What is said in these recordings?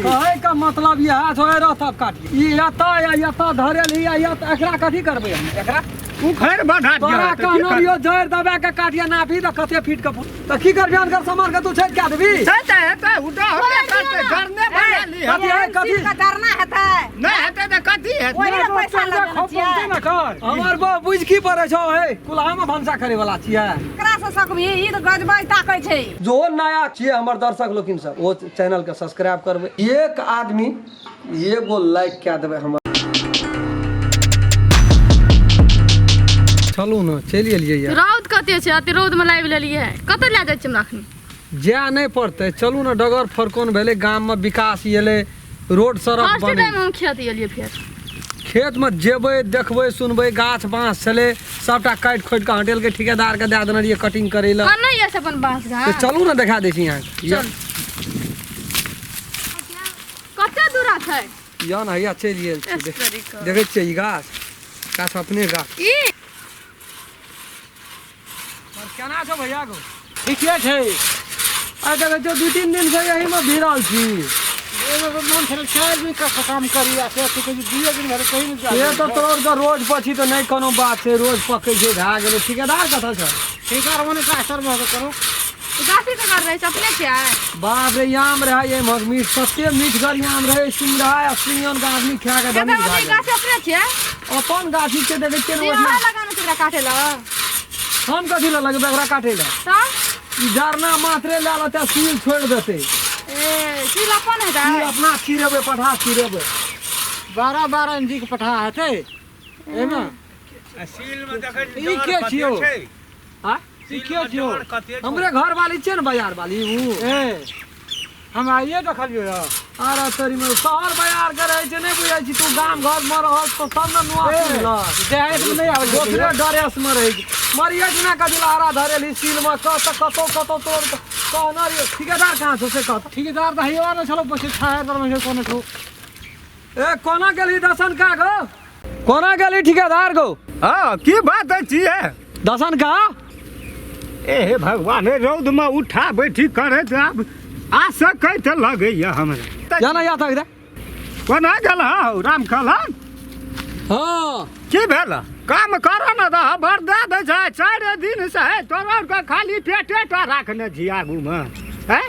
छी। कहै के मतलब इएह छौ, रह तब काटिए। ई एतऽ या एतऽ धरेल ही या एतऽ, एकरा कथी करबै हम? एकरा उखड़ि बढ़ा दिअ तोरा तऽ की कहने करबै? रहियो जड़ि दबा के काटिए, नापी तऽ कते फीट के तऽ की करबी? अनकर सामान के तू छठि कए देबी? छै तऽ हेतै, उडा होबे करतै, जरने बना ली। कथी है, कथी? सीट के डरना हेतै। नहि हेतै तऽ कथी हेतै? ओही लए पैसा लगेने छियै। ने कर। हमर बा बुझ की पड़ै छौ? हे, कुल्हा में भनसा करे वाला छियै। केकरा से सकबी? ई तऽ गजबै ताकै छै। जो नया छियै हमर दर्शक लोकिन सब, ओ चैनल के सब्सक्राइब करबै, एक आदमी एगो लाइक कए देबै हमर। चलू ने, चलि एलियै यार। रौद कते छै, अते रौद में लाबि लेलियै। कतऽ लए जाइ छी हमरा अखनी? जाय नहि पड़तै, चलू ने। डगर फरकोन भेलै, गाममे विकास एलै, रोड सड़क फर्स्ट बनै। टाइम हम खेत एलियै फेर। खेतमे जेबै, देखबै, सुनबै। गाछ बाँस छलै, सबटा काटि खोटि कऽ हटेलकै, ठिकेदारके दए देने रहियै कटिंग करै लए। कन्ने यऽ से अपन बाँस तऽ घास? चलू ने, देखा दै छी अहाँके। चल। कते दूरा छै? यऽ ने, हैया चलि गेल छी। देखै छियै ई गाछ? गाछ अपने गाछ। ई केना छौ भैया गो? ठीके छै। आइ देखै छियौ 2-3 दिन से यहीमे भिड़ल छी। एगो मन छलै 4 दिन का काम करी आ से तू कहै 2 दिन भरे कहीं नहि से तऽ तोर के रोज पर छी तऽ नहि कोनो बात छै, रोज पकै छै, भए गेलै। ठिकेदार कतऽ छै? ठिकेदार मने का सर में करो। गाछी ककर रहै छै? अपने छियै? बाप रे, आम रहै एहिमे मीठ, कते मीठगर आम रहै, सिंह रहै आ सिंहन के आदमी खा के धनी ककर भए ई गेल। गाछ अपने छियै? अपन गाछी छै, देखै छियै ने। सिंघाड़ा ओहिठिना लगाना छै एकरा काटे लए। हम कथी लए लगेबै एकरा काटै लए? तऽ ई जरना मात्रे लए लेतै, सील छोड़ि देतै। ए, सील अपन हेतै? सील अपना चिरेबै, पठा चिरेबै। 12-12 इंची के पठा हेतै एहिमे। सील में देखै छी। ई के छियौ? आ ई के छियौ? हमरे घर वाली छियै ने, बाजार वाली उ। ए, हम आइए देखलियौ यऽ। अरे तोरी में शहर बाजार के रहै छै, नहि बुझै छी तू। गाम घर में रहल तऽ सब ने नुआ पिन्हलक। देहात में नहि आबै छै। दोसरे ड्रेस में रहै छै। मरिए दिना कथी लहरा धरेलही सील में कह तऽ कतौ कतौ तोड़ कऽ कहने रहियौ। ठिकेदार कहाँ छौ से कह। ठिकेदार तऽ हैया ने छलो, बस छाया तर में छै कोनो ठो। ए, कोना गेलही दसन का गो? कोना गेलही ठिकेदार गो? हाँ, की बात छियै? दसन का। ए हे भगवान, हे रौद में उठा बैठी करैत आब आ सकैत लगैया हमरा। जाना या तक दे। कोना गेल हौ राम खलन? हाँ। की भेल? काम कर ने दह, भर दे दै छै। 4 दिन से है तोरा आरके खाली पेटे टा राखने छी आगूमे। हैं,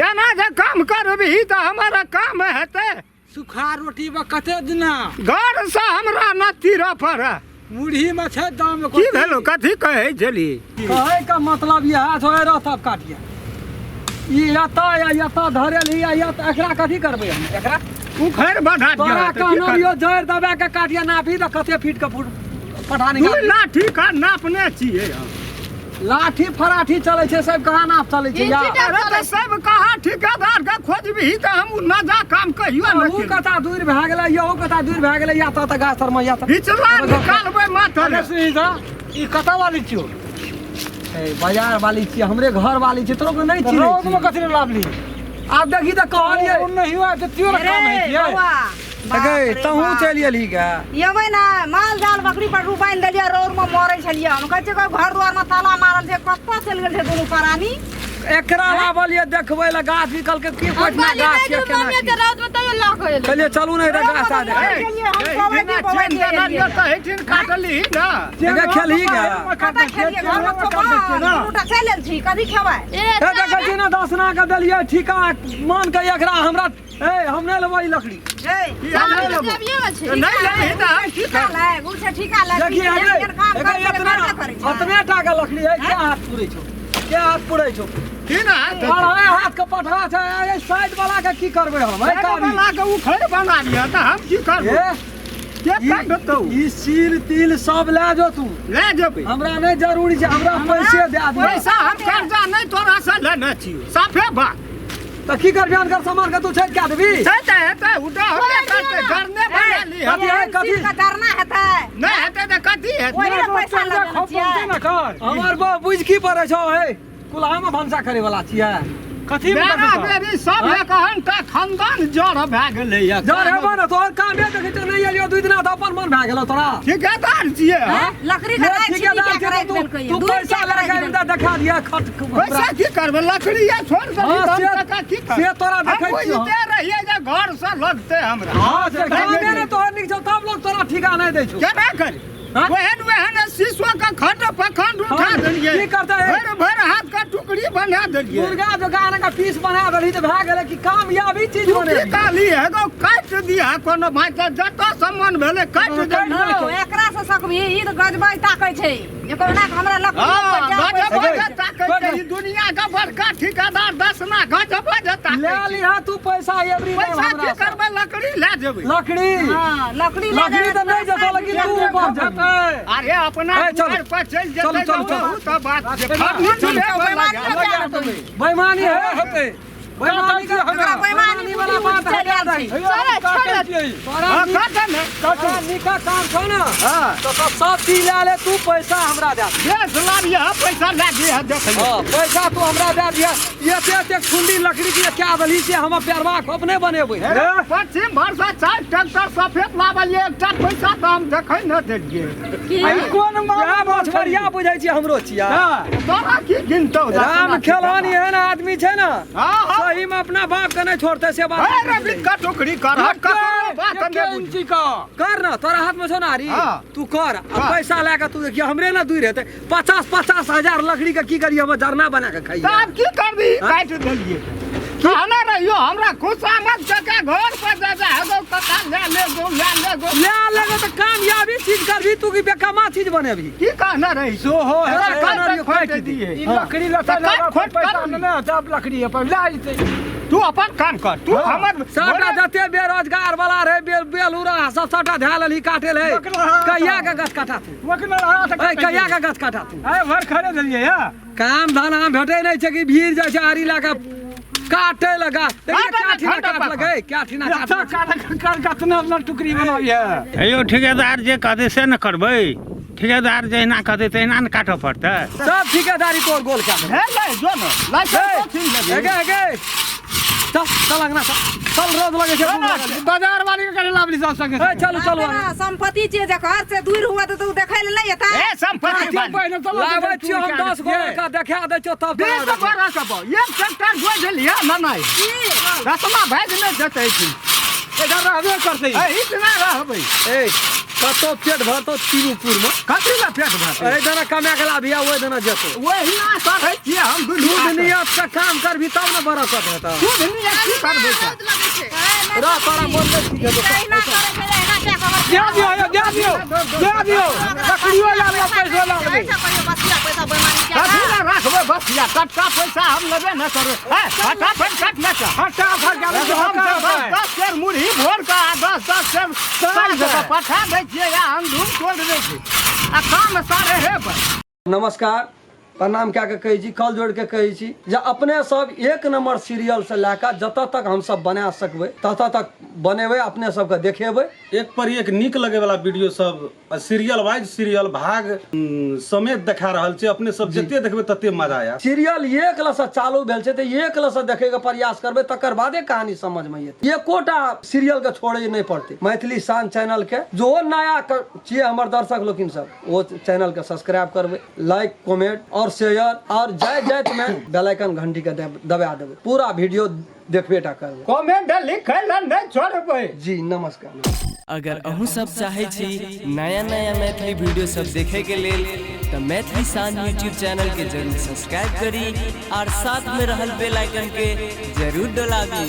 एना जे काम करबही तऽ हमर काम हेतै? सूखा रोटी बा कते दिना घर से हमरा न तीरऽ पड़े। मुरही में छै दाम। की भेलो? कथी कहै छली? कहै के मतलब इएह छौ, रह तब काटिए। ई एतऽ या एतऽ धरेलही या एतऽ, एकरा कथी करबै हम? एकरा उखड़ि बढ़ा दिअ तोरा तऽ की कहने करबै? रहियो जड़ि दबा के काटिए, नापी तऽ कते फीट के फुट पठा दू निकाल। लाठी का नापने छियै हम। लाठी फराठी चलै छै, सब कहाँ नाप चलै छै यार? इंची अरे तऽ सब कहाँ ठिकेदार के खोजबही तऽ हम न जा काम कहियो न अहू केलियै। कता दूर भए गेलै, यहू कता दूर भए गेलै। या तऽ तऽ गाछ तरमे या तऽ बिचला निकालबै माथर। अरे सुनी तऽ, ई कतऽ वाली छियौ? ए, बाजार वाली छियै, हमरे घर वाली छियै, तोरो के नहि चिन्है रौद में छी। कथी लए लाबली? आब देखी तऽ कहलियै। ओ नहि हुआ तऽ त्यो रे काम है छियै। बौआ, बाप गै रे तहूँ बाप। चलि एलही गे? एबै ने, माल जाल बकरी पर बान्हि देलियै, रौद में मरै छलियै। हम कहै छियै घर दुआर में ताला मारल छै, कतऽ चलि गेल छै दुनू प्राणी? एकरा लाबलियै देखबै लए गाछ, निकल के की हम कोठना कहलियै गाछ नहि छै दूर केना मम्मी की? एते रौद में तैयो लऽ कऽ एलै। कहलियै चलू ने, एतऽ गाछ आ देखै। एहिठिना चेन देने रहियौ तऽ एहिठिन काटलही ने। एके खेलही गे? कतऽ खेलियै? घर में छौ दूटा चलि आयल छी, कथी खेबै? ए, ए, देखै छी ने, दसना के देलियै ठीका मान के एकरा हमरा। ए, हम नहि लेबै ई लकड़ी। ए, की हम नहि लेबो। अभिये में छै। नहि लेबही तऽ हम की ठीका करबै? लै गुड़ से, ठीका लै। देखी, एहन काम एकर करै छै, एतना करबे करै छै। अतने टा के लकड़ी है, के हाथ पुरै छौ? के हाथ पुरै छौ? की ना हाथ? अढ़ाई हाथ के पठा छै। ए, साइड वाला के की करबै हम? है काबी वाला के उखड़ि बना लिअ तऽ हम की करबै? ए, के काटतौ? ई सील तिल सब लए जो तू। लए जेबै। हमरा नहि जरूरी छै, हमरा पैसे दए दिअ। पैसा हम कर्जा नहि तोरा से लेने छियौ, साफे बात। तऽ की करबी? अनकर सामान के तू छठि कए देबी? छै तऽ हेतै, उडा होबे करतै, जरने बना ली। कथी है, कथी? सीट के डरना हेतै? नहि हेतै तऽ कथी हेतै? ओही लए पैसा लगेने छियै। ने कर। हमर बा बुझ की पड़ै छौ? हे, कुल्हा में भनसा करे वाला छियै। कथी में बेरा करतै? बेरी सब एकहन टा खानदान जड़ भए गेलैया। जर हेबो ने, तोहर कामे देखै छियौ, नहि एलियौ 2 दिना तऽ अपन मन भए गेलौ तोरा। ठिकेदार छियै हम। लकड़ी के ले, राखि ठिकेदार छिटी छियै के तऽ राखि तू देलकै। तू दूर पैसा के लए राखि के आबि तऽ देखा दिअ खट पैसा की करबै? लकड़िया छोड़ देली हाँ, तऽ हम से टका की करबै? से तोरा हम देखै छियौ। बुझिते रहियै जे पैसा लगतै हमरा। हां से कामे ने तोहर नीक छौ तब लोग तोरा ठिका नहि दै छौ। केना करी? हाँ? ओहन ओहन शीशो के खंड पखंड उठा हाँ, देलियै। की करतै? भरि भरि हाथ के टुकड़ी बना देलियै। मुर्गा जोगान का पीस बना देलही तऽ भए गेलै कि कामयाबी चीज तू बने। की कहली एगो काटि दिहा कोनो भाइ तऽ जतऽ सम्मान भेलै काटि देलियै। हौ, एकरा से सकबी ई तऽ गजबै ताकै छै जे कोना के हमरा लकड़ी हाँ, पर जाय गजब पैसा। जे ताकै छै ई दुनिया के बड़का ठिकादार दसना गजब जे ताकै ले छै। लिहा तू पैसा एवरी पैसा की करबै लकड़ी लए जेबै। लकड़ी हाँ, लकड़ी ले लकड़ी तऽ नहि जेतौ लेकिन तू ऊपर जेबही। अरे अपना ए, चलू। दुआर पर चलि चलू, जेतै चलू, तऽ चलू। ओहू तऽ बात छै। फर्नीचर बेईमानी लगा। बेईमानी है हेतै। बेईमानी का एकरा बेईमानी वाला बात हटा दही। छोड़े, छोड़े। तोरा हाँ, नीक- काटऽ ने। तोरा नीका काम छौ ने हाँ। तो सब चीज लए ले तू पैसा हमरा दए दे। बेस लाबिह पैसा लए जइह देखियै। हाँ पैसा तू हमरा दए दिह। एते एते खुंडी लकड़ी के क्या देलही से हम पेरवा के अपने बनेबै। पश्चिम भरसँ 4 ट्रैक्टर सफेद लाबलियै एकटा पैसा तऽ हम देखै न देलियै। ई कोन इएह मछवरिया बुझै छियै हमरो छियै। तोरा की गिनतौ? राम खेलौन एहन आदमी छै ने हाँ हाँ। सही में अपना बाप के नहीं छोड़ते से बात। अरे बिक्का टुकड़ी कर हम ककरो बात नहि बुझी। कर ना तोरा हाथ में छौ ना आरी हाँ। तू कर आ हाँ। पैसा लए के तू देखिए हमरे ना दूर हेतै 50-50 हजार लकड़ी के की करिए हम जरना बना के खाइए। तऽ आब की करबी काटि देलियै। कहने रहियो हमरा खुशामद कऽ घर पर जा जा एगो कका लए ले गो लए ले गो ले लेबे तऽ कामयाबी चीज करबी तू की बेकामा चीज बनेबी। की कहने रही? सोहो तोरा हेतै। कहने रहियो काटि काटि दिहे। दिहे। ई लकड़ी लता तऽ काट खोट पैसा कर। ने तब लकड़ी अपन लए जेतै। तू अपन काम कर तू हमर सबटा जते बेरोजगार वाला रहे बेलूरा सब सबटा धए लेलही काटे ले। कहिया के गाछ काटा तू? ए कहिया के गाछ काटा तू? ए भर खड़े देलियै या काम धान आम भेटै नहि छै कि भीड़ जाइ छै आरी लए के काटे लगा। क्या ठीना काट लगे क्या ठीना काट कर कतना न टुकड़ी बनाबिहे। हेयौ ठेकेदार जे कहतै से ने करबै। ठेकेदार जहिना कहतै तहिना ने काटऽ पड़तै। सब ठेकेदारी तोर गोल कए देबै। हे ले जो ने लाइसेंस छीन लेबही। एगे एगे चल चल अंगना चल चल रोज लगे छै बाजार वाली के करे लाबली सब संगे। ए चलू चलू अपना संपत्ति छियै जकर से दूर हुआ तऽ तू देखै लए नहि एतै। ए संपत्ति वाली। पहिने चलो लाबै छियौ हम 10 गो लड़का देखा दै छियौ तब 20 गोरा के बा एक ट्रैक्टर जोड़ि देलियै ना नहि रसमा भागि नहि जेतै एहिठिन। इधर रहबे करतै। एहिठिना रहबै। ए कतौ पेट भरतौ तिरुपुर में। कथी लए पेट भरतै? एहि दिना कमा के लाबिहा ओहि दिना जेतौ। ओहिना सड़ै छियै हम दुनू। शुद्ध नियत से काम करबी तब ने बरकत हेतौ। शुद्ध नियत की करबै तऽ? रौद लगै छै। रह तोरा बोलबै ठीक हेतौ। एहिना करै छै एहिना कए कऽ दए दियौ दए दियौ दए दियौ लकड़ियो लए लेबै पैसो लए लेबै। ऐसा करियो बसिया पैसा बेईमानी कए कथी लए राखबै बसिया? टटका पैसा हम लेबे नहि करबै। हे फटाफट काट ने चल। फटाफट हम 10 सेर मुरही भोर कऽ आ 10-10 सेर साँझ कऽ पठा दै छियै आ हम धूम तोड़ि दै छी आ काम सारे हे पर। नमस्कार प्रणाम कए के कहै छी कल जोड़ के कहै छी जे अपने सब एक नंबर सीरियल से लए कऽ जतऽ तक हमसब बना सकबै ततऽ तक बनेबै अपने सबके देखेबै। एक पर एक नीक लगे वाला वीडियो सब सीरियल वाइज सीरियल भाग समेत देखा रहल छै। अपने सब जते देखबै तते मजा आयत। सीरियल एक लसँ चालू भेल छै तऽ एक लसँ देखै के प्रयास करबै तकर बादे कहानी समझ में एतै। एकोटा सीरियल के छोड़ै नहि पड़तै। मैथिली शान चैनल के जो नया छियै हमर दर्शक लोकिन सब ओ चैनल के सब्सक्राइब करबै, लाइक कमेंट और शेयर और जाय जाइत में बेल आइकन घंटी के दबा देबै। पूरा वीडियो देखबे टा करबै। कमेंट लिखै लए नहि छोड़बै। जी नमस्कार। अगर अहूँ सब चाहै छी नया नया मैथिली वीडियो सब देखे के लेल तऽ मैथिली शान यूट्यूब चैनल के जरूर सब्सक्राइब करी और साथ में रहल बेल आइकन के जरूर दबाबी।